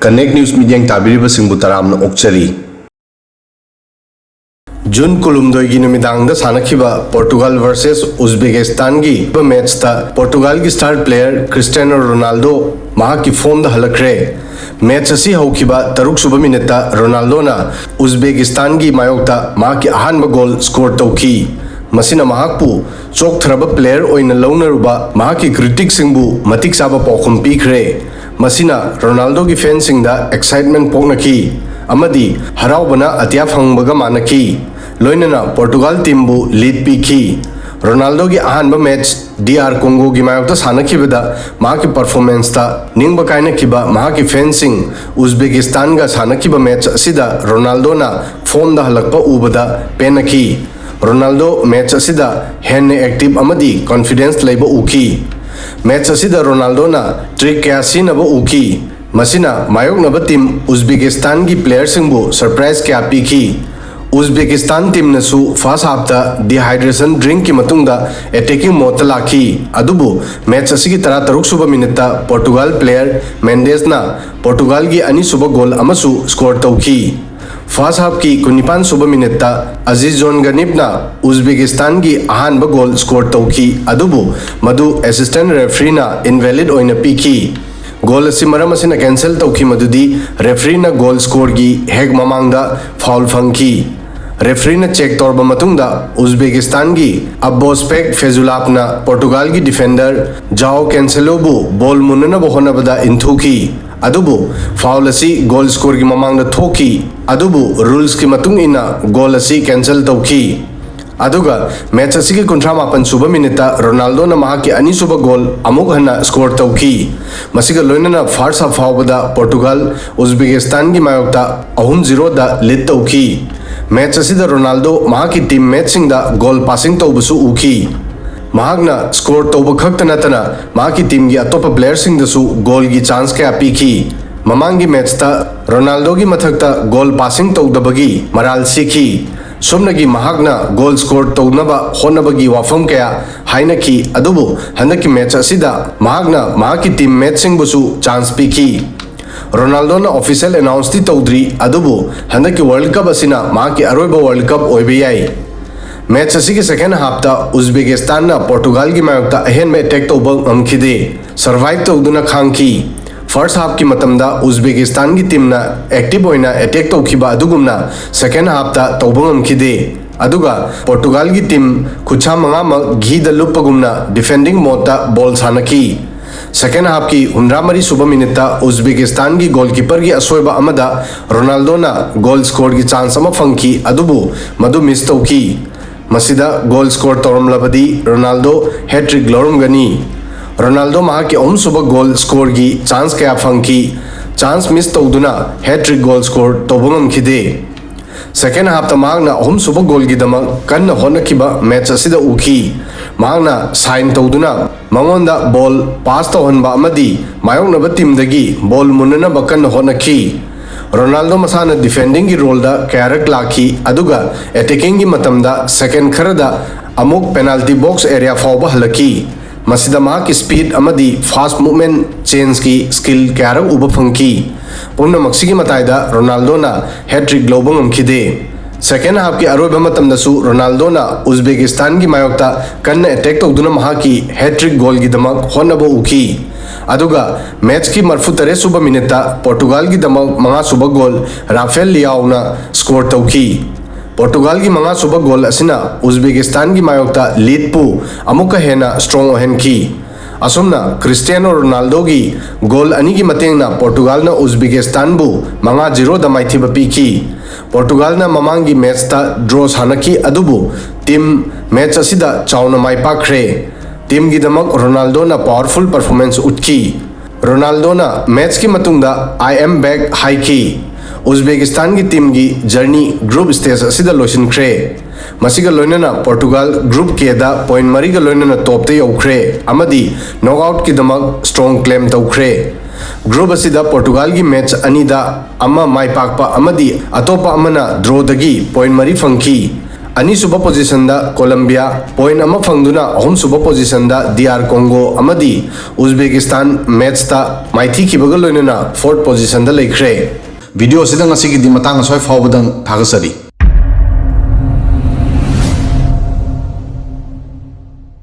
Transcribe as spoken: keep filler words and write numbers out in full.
Connect News ꯃꯤꯠꯌꯦꯡ ꯇꯥꯕꯤꯔꯤꯕꯁꯤꯡꯕꯨ ꯇꯔꯥꯝꯅ ꯑꯣꯛꯆꯔꯤ꯫ June ꯀꯨꯟꯍꯨꯝꯗꯣꯏꯒꯤ ꯅꯨꯃꯤꯗꯥꯡꯗ ꯁꯥꯟꯅꯈꯤꯕ ꯄꯣꯔꯇꯨꯒꯜ ꯚꯔꯁꯦꯁ ꯎꯖꯕꯦꯀꯤꯁꯇꯥꯟꯒꯤ ꯃꯦꯠꯁꯇ ꯄꯣꯔꯇꯨꯒꯜꯒꯤ ꯁ꯭ꯇꯥꯔ ꯄ꯭ꯂꯦꯌꯔ ꯀ꯭ꯔꯤꯁꯇꯤꯌꯥꯅꯣ ꯔꯣꯅꯥꯜꯗꯣ ꯃꯍꯥꯛꯀꯤ ꯐꯣꯝꯗ ꯍꯜꯂꯛꯈ꯭ꯔꯦ꯫ ꯃꯦꯠꯁ ꯑꯁꯤ ꯍꯧꯈꯤꯕ ꯇꯔꯨꯛ ꯁꯨꯕ ꯃꯤꯅꯤꯠꯇ ꯔꯣꯅꯥꯜꯗꯣꯅ ꯎꯖꯕꯦꯀꯤꯁꯇꯥꯟꯒꯤ ꯃꯥꯌꯣꯛꯇ ꯃꯍꯥꯛꯀꯤ ꯑꯍꯥꯟꯕ ꯒꯣꯜ ꯁ꯭ꯀꯣꯔ ꯇꯧꯈꯤ꯫ ꯃꯁꯤꯅ ꯃꯍꯥꯛꯄꯨ ꯆꯣꯛꯊꯔꯕ ꯄ꯭ꯂꯦꯌꯔ ꯑꯣꯏꯅ ꯂꯧꯅꯔꯨꯕ ꯃꯍꯥꯛꯀꯤ ꯀ꯭ꯔꯤꯇꯤꯛꯁꯤꯡꯕꯨ ꯃꯇꯤꯛ ꯆꯥꯕ ꯄꯥꯎꯈꯨꯝ ꯄꯤꯈ꯭ꯔꯦ꯫ ꯃꯁꯤꯅ ꯔꯣꯅꯥꯜꯗꯣꯒꯤ ꯐꯦꯟꯁꯤꯡꯗ ꯑꯦꯛꯁꯥꯏꯠꯃꯦꯟ ꯄꯣꯛꯅꯈꯤ ꯑꯃꯗꯤ ꯍꯔꯥꯎꯕꯅ ꯑꯇꯤꯌꯥ ꯐꯪꯕꯒ ꯃꯥꯟꯅꯈꯤ, ꯂꯣꯏꯅꯅ ꯄꯣꯔꯇꯨꯒꯜ ꯇꯤꯝꯕꯨ ꯂꯤꯗ ꯄꯤꯈꯤ꯫ ꯔꯣꯅꯥꯜꯗꯣꯒꯤ ꯑꯍꯥꯟꯕ ꯃꯦꯠꯆ ꯗꯤ ꯑꯥꯔ ꯀꯣꯡꯒꯣꯒꯤ ꯃꯥꯌꯣꯛꯇ ꯁꯥꯟꯅꯈꯤꯕꯗ ꯃꯍꯥꯛꯀꯤ ꯄꯔꯐꯣꯔꯃꯦꯟꯁꯇ ꯅꯤꯡꯕ ꯀꯥꯏꯅꯈꯤꯕ ꯃꯍꯥꯛꯀꯤ ꯐꯦꯟꯁꯤꯡ ꯎꯖꯕꯦꯀꯤꯁꯇꯥꯟꯒ ꯁꯥꯟꯅꯈꯤꯕ ꯃꯦꯠꯆ ꯑꯁꯤꯗ ꯔꯣꯅꯥꯜꯗꯣꯅ ꯐꯣꯝꯗ ꯍꯜꯂꯛꯄ ꯎꯕꯗ ꯄꯦꯟꯅꯈꯤ꯫ ꯔꯣꯅꯥꯜꯗꯣ ꯃꯦꯠꯆ ꯑꯁꯤꯗ ꯍꯦꯟꯅ ꯑꯦꯛꯇꯤꯚ ꯑꯃꯗꯤ ꯀꯣꯟꯐꯤꯗꯦꯟꯁ ꯂꯩꯕ ꯎꯈꯤ꯫ ꯃꯦꯠꯆ ꯑꯁꯤꯗ ꯔꯣꯅꯥꯜꯗꯣꯅ ꯇ꯭ꯔꯤꯛ ꯀꯌꯥ ꯁꯤꯖꯤꯟꯅꯕ ꯎꯈꯤ꯫ ꯃꯁꯤꯅ ꯃꯥꯌꯣꯛꯅꯕ ꯇꯤꯝ ꯎꯖꯕꯦꯀꯤꯁꯇꯥꯟꯒꯤ ꯄ꯭ꯂꯦꯌꯔꯁꯤꯡꯕꯨ ꯁꯔꯄ꯭ꯔꯥꯏꯖ ꯀꯌꯥ ꯄꯤꯈꯤ꯫ ꯎꯖꯕꯦꯀꯤꯁꯇꯥꯟ ꯇꯤꯝꯅꯁꯨ ꯐꯥꯔꯁ ꯍꯥꯐꯇ ꯗꯤꯍꯥꯏꯗ꯭ꯔꯦꯁꯟ ꯗ꯭ꯔꯤꯡꯛꯀꯤ ꯃꯇꯨꯡꯗ ꯑꯦꯇꯦꯀꯤꯡ ꯃꯣꯗꯇ ꯂꯥꯛꯈꯤ, ꯑꯗꯨꯕꯨ ꯃꯦꯠꯆ ꯑꯁꯤꯒꯤ ꯇꯔꯥꯇꯔꯨꯛ ꯁꯨꯕ ꯃꯤꯅꯤꯠꯇ ꯄꯣꯔꯇꯨꯒꯜ ꯄ꯭ꯂꯦꯌꯔ ꯃꯦꯟꯗꯦꯁꯅ ꯄꯣꯔꯇꯨꯒꯜꯒꯤ ꯑꯅꯤꯁꯨꯕ ꯒꯣꯜ ꯑꯃꯁꯨ ꯁ꯭ꯀꯣꯔ ꯇꯧꯈꯤ꯫ ꯐꯥꯔꯁ ꯍꯥꯐꯀꯤ ꯀꯨꯟꯅꯤꯄꯥꯟ ꯁꯨꯕ ꯃꯤꯅꯤꯠꯇ ꯑꯖꯤꯖꯣꯟ ꯒꯅꯤꯞꯅ ꯎꯖꯕꯦꯀꯤꯁꯇꯥꯟꯒꯤ ꯑꯍꯥꯟꯕ ꯒꯣꯜ ꯁ꯭ꯀꯣꯔ ꯇꯧꯈꯤ, ꯑꯗꯨꯕꯨ ꯃꯗꯨ ꯑꯦꯁꯤꯁꯇꯦꯟꯠ ꯔꯦꯐ꯭ꯔꯤꯅ ꯏꯟꯚꯦꯂꯤꯗ ꯑꯣꯏꯅ ꯄꯤꯈꯤ꯫ ꯒꯣꯜ ꯑꯁꯤ ꯃꯔꯝ ꯑꯁꯤꯅ ꯀꯦꯟꯁꯦꯜ ꯇꯧꯈꯤ, ꯃꯗꯨꯗꯤ ꯔꯦꯐ꯭ꯔꯤꯅ ꯒꯣꯜ ꯁ꯭ꯀꯣꯔꯒꯤ ꯍꯦꯛ ꯃꯃꯥꯡꯗ ꯐꯥꯎꯜ ꯐꯪꯈꯤ꯫ ꯔꯦꯐ꯭ꯔꯤꯅ ꯆꯦꯛ ꯇꯧꯔꯕ ꯃꯇꯨꯡꯗ ꯎꯖꯕꯦꯀꯤꯁꯇꯥꯟꯒꯤ ꯑꯕꯣꯁꯄꯦꯛ ꯐꯦꯖꯨꯂꯥꯞꯅ ꯄꯣꯔꯇꯨꯒꯜꯒꯤ ꯗꯤꯐꯦꯟꯗꯔ ꯖꯥꯎ ꯀꯦꯟꯁꯦꯂꯣꯕꯨ ꯕꯣꯜ ꯃꯨꯟꯅꯅꯕ ꯍꯣꯠꯅꯕꯗ ꯏꯟꯊꯨꯈꯤ꯫ ꯑꯗꯨꯕꯨ ꯐꯥꯎꯜ ꯑꯁꯤ ꯒꯣꯜ ꯁ꯭ꯀꯣꯔꯒꯤ ꯃꯃꯥꯡꯗ ꯊꯣꯛꯈꯤ, ꯑꯗꯨꯕꯨ ꯔꯨꯜꯁꯀꯤ ꯃꯇꯨꯡ ꯏꯟꯅ ꯒꯣꯜ ꯑꯁꯤ ꯀꯦꯟꯁꯦꯜ ꯇꯧꯈꯤ꯫ ꯑꯗꯨꯒ ꯃꯦꯠꯆ ꯑꯁꯤꯒꯤ ꯀꯨꯟꯊ꯭ꯔꯥ ꯃꯥꯄꯟ ꯁꯨꯕ ꯃꯤꯅꯤꯠꯇ ꯔꯣꯅꯥꯜꯗꯣꯅ ꯃꯍꯥꯛꯀꯤ ꯑꯅꯤꯁꯨꯕ ꯒꯣꯜ ꯑꯃꯨꯛ ꯍꯟꯅ ꯁ꯭ꯀꯣꯔ ꯇꯧꯈꯤ꯫ ꯃꯁꯤꯒ ꯂꯣꯏꯅꯅ ꯐꯥꯔꯁ ꯍꯥꯐ ꯐꯥꯎꯕꯗ ꯄꯣꯔꯇꯨꯒꯜ ꯎꯖꯕꯦꯀꯤꯁꯇꯥꯟꯒꯤ ꯃꯥꯌꯣꯛꯇ ꯑꯍꯨꯝ ꯖꯤꯔꯣꯗ ꯂꯤꯗ ꯇꯧꯈꯤ꯫ ꯃꯦꯠꯆ ꯑꯁꯤꯗ ꯔꯣꯅꯥꯜꯗꯣ ꯃꯍꯥꯛꯀꯤ ꯇꯤꯝ ꯃꯦꯠꯁꯤꯡꯗ ꯒꯣꯜ ꯄꯥꯁꯤꯡ ꯇꯧꯕꯁꯨ ꯎꯈꯤ꯫ ꯃꯍꯥꯛꯅ ꯁ꯭ꯀꯣꯔ ꯇꯧꯕ ꯈꯛꯇ ꯅꯠꯇꯅ ꯃꯍꯥꯛꯀꯤ ꯇꯤꯝꯒꯤ ꯑꯇꯣꯞꯄ ꯄ꯭ꯂꯦꯌꯔꯁꯤꯡꯗꯁꯨ ꯒꯣꯜꯒꯤ ꯆꯥꯟꯁ ꯀꯌꯥ ꯄꯤꯈꯤ꯫ ꯃꯃꯥꯡꯒꯤ ꯃꯦꯠꯆꯇ ꯔꯣꯅꯥꯜꯗꯣꯒꯤ ꯃꯊꯛꯇ ꯒꯣꯜ ꯄꯥꯁꯤꯡ ꯇꯧꯗꯕꯒꯤ ꯃꯔꯥꯜ ꯁꯤꯈꯤ꯫ ꯁꯨꯞꯅꯒꯤ ꯃꯍꯥꯛꯅ ꯒꯣꯜ ꯁ꯭ꯀꯣꯔ ꯇꯧꯅꯕ ꯍꯣꯠꯅꯕꯒꯤ ꯋꯥꯐꯝ ꯀꯌꯥ ꯍꯥꯏꯅꯈꯤ, ꯑꯗꯨꯕꯨ ꯍꯟꯗꯛꯀꯤ ꯃꯦꯠꯆ ꯑꯁꯤꯗ ꯃꯍꯥꯛꯅ ꯃꯍꯥꯛꯀꯤ ꯇꯤꯝ ꯃꯦꯠꯁꯤꯡꯕꯨꯁꯨ ꯆꯥꯟꯁ ꯄꯤꯈꯤ꯫ ꯔꯣꯅꯥꯜꯗꯣꯅ ꯑꯣꯐꯤꯁꯤꯌꯦꯜ ꯑꯦꯅꯥꯎꯟꯁꯇꯤ ꯇꯧꯗ꯭ꯔꯤ, ꯑꯗꯨꯕꯨ ꯍꯟꯗꯛꯀꯤ ꯋꯥꯔꯜ ꯀꯞ ꯑꯁꯤꯅ ꯃꯍꯥꯛꯀꯤ ꯑꯔꯣꯏꯕ ꯋꯥꯔꯜ ꯀꯞ ꯑꯣꯏꯕ ꯌꯥꯏ꯫ ꯃꯦꯆ ꯑꯁꯤꯒꯤ ꯁꯦꯀꯦꯟ ꯍꯥꯐꯇ ꯎꯖꯕꯦꯀꯤꯁꯇꯥꯟꯅ ꯄꯣꯔꯇꯨꯒꯥꯜꯒꯤ ꯃꯥꯌꯣꯛꯇ ꯑꯍꯦꯟꯕ ꯑꯦꯇꯦꯛ ꯇꯧꯕ ꯉꯝꯈꯤꯗꯦ, ꯁꯔꯚꯥꯏꯚ ꯇꯧꯗꯨꯅ ꯈꯥꯡꯈꯤ꯫ ꯐꯥꯔꯁ ꯍꯥꯐꯀꯤ ꯃꯇꯝꯗ ꯎꯖꯕꯦꯀꯤꯁꯇꯥꯟꯒꯤ ꯇꯤꯝꯅ ꯑꯦꯛꯇꯤꯚ ꯑꯣꯏꯅ ꯑꯦꯇꯦꯛ ꯇꯧꯈꯤꯕ ꯑꯗꯨꯒꯨꯝꯅ ꯁꯦꯀꯦꯟ ꯍꯥꯐꯇ ꯇꯧꯕ ꯉꯝꯈꯤꯗꯦ꯫ ꯑꯗꯨꯒ ꯄꯣꯔꯇꯨꯒꯥꯜꯒꯤ ꯇꯤꯝ ꯈꯨꯠꯁꯥ ꯃꯉꯥꯃꯛ ꯘꯤꯗ ꯂꯨꯞꯄꯒꯨꯝꯅ ꯗꯤꯐꯦꯟꯗꯤꯡ ꯃꯣꯗꯇ ꯕꯣꯜ ꯁꯥꯟꯅꯈꯤ꯫ ꯁꯦꯀꯦꯟ ꯍꯥꯐꯀꯤ ꯍꯨꯝꯗ꯭ꯔꯥ ꯃꯔꯤ ꯁꯨꯕ ꯃꯤꯅꯤꯠꯇ ꯎꯖꯕꯦꯀꯤꯁꯇꯥꯟꯒꯤ ꯒꯣꯜꯀꯤꯄꯔꯒꯤ ꯑꯁꯣꯏꯕ ꯑꯃꯗ ꯔꯣꯅꯥꯜꯗꯣꯅ ꯒꯣꯜ ꯁ꯭ꯀꯣꯔꯒꯤ ꯆꯥꯟꯁ ꯑꯃ ꯐꯪꯈꯤ, ꯑꯗꯨꯕꯨ ꯃꯗꯨ ꯃꯤꯁ ꯇꯧꯈꯤ꯫ ꯃꯁꯤꯗ ꯒꯣꯜ ꯁ꯭ꯀꯣꯔ ꯇꯧꯔꯝꯂꯕꯗꯤ ꯔꯣꯅꯥꯜꯗꯣ ꯍꯦꯇ꯭ꯔꯤꯛ ꯂꯧꯔꯝꯒꯅꯤ꯫ ꯔꯣꯅꯥꯜꯗꯣ ꯃꯍꯥꯛꯀꯤ ꯑꯍꯨꯝꯁꯨꯕ ꯒꯣꯜ ꯁ꯭ꯀꯣꯔꯒꯤ ꯆꯥꯟꯁ ꯀꯌꯥ ꯐꯪꯈꯤ, ꯆꯥꯟꯁ ꯃꯤꯁ ꯇꯧꯗꯨꯅ ꯍꯦꯇ꯭ꯔꯤꯛ ꯒꯣꯜ ꯁ꯭ꯀꯣꯔ ꯇꯧꯕ ꯉꯝꯈꯤꯗꯦ꯫ ꯁꯦꯀꯦꯟ ꯍꯥꯐꯇ ꯃꯍꯥꯛꯅ ꯑꯍꯨꯝꯁꯨꯕ ꯒꯣꯜꯒꯤꯗꯃꯛ ꯀꯟꯅ ꯍꯣꯠꯅꯈꯤꯕ ꯃꯦꯆ ꯑꯁꯤꯗ ꯎꯈꯤ꯫ ꯃꯍꯥꯛꯅ ꯁꯥꯏꯟ ꯇꯧꯗꯨꯅ ꯃꯉꯣꯟꯗ ꯕꯣꯜ ꯄꯥꯁ ꯇꯧꯍꯟꯕ ꯑꯃꯗꯤ ꯃꯥꯌꯣꯛꯅꯕ ꯇꯤꯝꯗꯒꯤ ꯕꯣꯜ ꯃꯨꯟꯅꯅꯕ ꯀꯟꯅ ꯍꯣꯠꯅꯈꯤ꯫ ꯔꯣꯅꯥꯜꯗꯣ ꯃꯁꯥꯅ ꯗꯤꯐꯦꯟꯗꯤꯡꯒꯤ ꯔꯣꯜꯗ ꯀꯌꯥꯔꯛ ꯂꯥꯛꯈꯤ, ꯑꯗꯨꯒ ꯑꯦꯇꯦꯀꯤꯡꯒꯤ ꯃꯇꯝꯗ ꯁꯦꯀꯦꯟ ꯈꯔꯗ ꯑꯃꯨꯛ ꯄꯦꯅꯥꯜꯇꯤ ꯕꯣꯛꯁ ꯑꯦꯔꯤꯌꯥ ꯐꯥꯎꯕ ꯍꯜꯂꯛꯈꯤ꯫ ꯃꯁꯤꯗ ꯃꯍꯥꯛꯀꯤ ꯁ꯭ꯄꯤꯗ ꯑꯃꯗꯤ ꯐꯥꯁ꯭ꯠ ꯃꯨꯚꯃꯦꯟꯠ ꯆꯦꯟꯖꯀꯤ ꯁ꯭ꯀꯤꯜ ꯀꯌꯥꯔꯛ ꯎꯕ ꯐꯪꯈꯤ꯫ ꯄꯨꯝꯅꯃꯛꯁꯤꯒꯤ ꯃꯇꯥꯏꯗ ꯔꯣꯅꯥꯜꯗꯣꯅ ꯍꯦꯇ꯭ꯔꯤꯛ ꯂꯧꯕ ꯉꯝꯈꯤꯗꯦ꯫ ꯁꯦꯀꯦꯟ ꯍꯥꯐꯀꯤ ꯑꯔꯣꯏꯕ ꯃꯇꯝꯗꯁꯨ ꯔꯣꯅꯥꯜꯗꯣꯅ ꯎꯖꯕꯦꯀꯤꯁꯇꯥꯟꯒꯤ ꯃꯥꯌꯣꯛꯇ ꯀꯟꯅ ꯑꯦꯇꯦꯛ ꯇꯧꯗꯨꯅ ꯃꯍꯥꯛꯀꯤ ꯍꯦꯇ꯭ꯔꯤꯛ ꯒꯣꯜꯒꯤꯗꯃꯛ ꯍꯣꯠꯅꯕ ꯎꯈꯤ꯫ ꯑꯗꯨꯒ ꯃꯦꯆꯀꯤ ꯃꯔꯐꯨ ꯇꯔꯦꯠ ꯁꯨꯕ ꯃꯤꯅꯤꯠꯇ ꯄꯣꯔꯇꯨꯒꯥꯜꯒꯤꯗꯃꯛ ꯃꯉꯥ ꯁꯨꯕ ꯒꯣꯜ ꯔꯥꯐꯦꯜ ꯂꯤꯌꯥꯎꯅ ꯁ꯭ꯀꯣꯔ ꯇꯧꯈꯤ꯫ ꯄꯣꯔꯇꯨꯒꯥꯜꯒꯤ ꯃꯉꯥ ꯁꯨꯕ ꯒꯣꯜ ꯑꯁꯤꯅ ꯎꯖꯕꯦꯀꯤꯁꯇꯥꯟꯒꯤ ꯃꯥꯌꯣꯛꯇ ꯂꯤꯗꯄꯨ ꯑꯃꯨꯛꯀ ꯍꯦꯟꯅ ꯁ꯭ꯇ꯭ꯔꯣꯡ ꯑꯣꯏꯍꯟꯈꯤ꯫ ꯑꯁꯨꯝꯅ ꯀ꯭ꯔꯤꯁꯇꯤꯌꯥꯅꯣ ꯔꯣꯅꯥꯜꯗꯣꯒꯤ ꯒꯣꯜ ꯑꯅꯤꯒꯤ ꯃꯇꯦꯡꯅ ꯄꯣꯔꯇꯨꯒꯥꯜꯅ ꯎꯖꯕꯦꯀꯤꯁꯇꯥꯟꯕꯨ ꯃꯉꯥ ꯖꯤꯔꯣꯗ ꯃꯥꯏꯊꯤꯕ ꯄꯤꯈꯤ꯫ ꯄꯣꯔꯇꯨꯒꯥꯜꯅ ꯃꯃꯥꯡꯒꯤ ꯃꯦꯆꯇ ꯗ꯭ꯔꯣ ꯁꯥꯟꯅꯈꯤ, ꯑꯗꯨꯕꯨ ꯇꯤꯝ ꯃꯦꯆ ꯑꯁꯤꯗ ꯆꯥꯎꯅ ꯃꯥꯏ ꯄꯥꯛꯈ꯭ꯔꯦ꯫ ꯇꯤꯝꯒꯤꯗꯃꯛ ꯔꯣꯅꯥꯜꯗꯣꯅ ꯄꯥꯋꯔꯐꯨꯜ ꯄꯔꯐꯣꯔꯃꯦꯟꯁ ꯎꯠꯈꯤ꯫ ꯔꯣꯅꯥꯜꯗꯣꯅ ꯃꯦꯆꯀꯤ ꯃꯇꯨꯡꯗ "I am back" ꯍꯥꯏꯈꯤ꯫ ꯎꯖꯕꯦꯀꯤꯁꯇꯥꯟꯒꯤ ꯇꯤꯝꯒꯤ ꯖꯔꯅꯤ ꯒ꯭ꯔꯨꯞ ꯁ꯭ꯇꯦꯖ ꯑꯁꯤꯗ ꯂꯣꯏꯁꯤꯟꯈ꯭ꯔꯦ꯫ ꯃꯁꯤꯒ ꯂꯣꯏꯅꯅ ꯄꯣꯔꯇꯨꯒꯥꯜ ꯒ꯭ꯔꯨꯞ ꯀꯦꯗ ꯄꯣꯏꯟꯠ ꯃꯔꯤꯒ ꯂꯣꯏꯅꯅ ꯇꯣꯞꯇ ꯌꯧꯈ꯭ꯔꯦ ꯑꯃꯗꯤ ꯅꯣꯛꯑꯥꯎꯠꯀꯤꯗꯃꯛ ꯁ꯭ꯇ꯭ꯔꯣꯡ ꯀ꯭ꯂꯦꯝ ꯇꯧꯈ꯭ꯔꯦ꯫ ꯒ꯭ꯔꯨꯞ ꯑꯁꯤꯗ ꯄꯣꯔꯇꯨꯒꯥꯜꯒꯤ ꯃꯦꯆ ꯑꯅꯤꯗ ꯑꯃ ꯃꯥꯏ ꯄꯥꯛꯄ ꯑꯃꯗꯤ ꯑꯇꯣꯞꯄ ꯑꯃꯅ ꯗ꯭ꯔꯣꯗꯒꯤ ꯄꯣꯏꯟꯠ ꯃꯔꯤ ꯐꯪꯈꯤ꯫ ꯑꯅꯤꯁꯨꯕ positionꯗ Colombia point ꯑꯃ ꯐꯪꯗꯨꯅ ꯑꯍꯨꯝꯁꯨꯕ positionꯗ D R Congo ꯑꯃꯗꯤ Uzbekistan matchꯇ ꯃꯥꯏꯊꯤꯈꯤꯕꯒ ꯂꯣꯏꯅꯅ fourth positionꯗ ꯂꯩꯈ꯭ꯔꯦ꯫ Videoꯁꯤꯗ ꯉꯁꯤꯒꯤꯗꯤ ꯃꯇꯥꯡ ꯑꯁ꯭ꯋꯥꯏ ꯐꯥꯎꯕꯗꯪ ꯊꯥꯒꯠꯆꯔꯤ꯫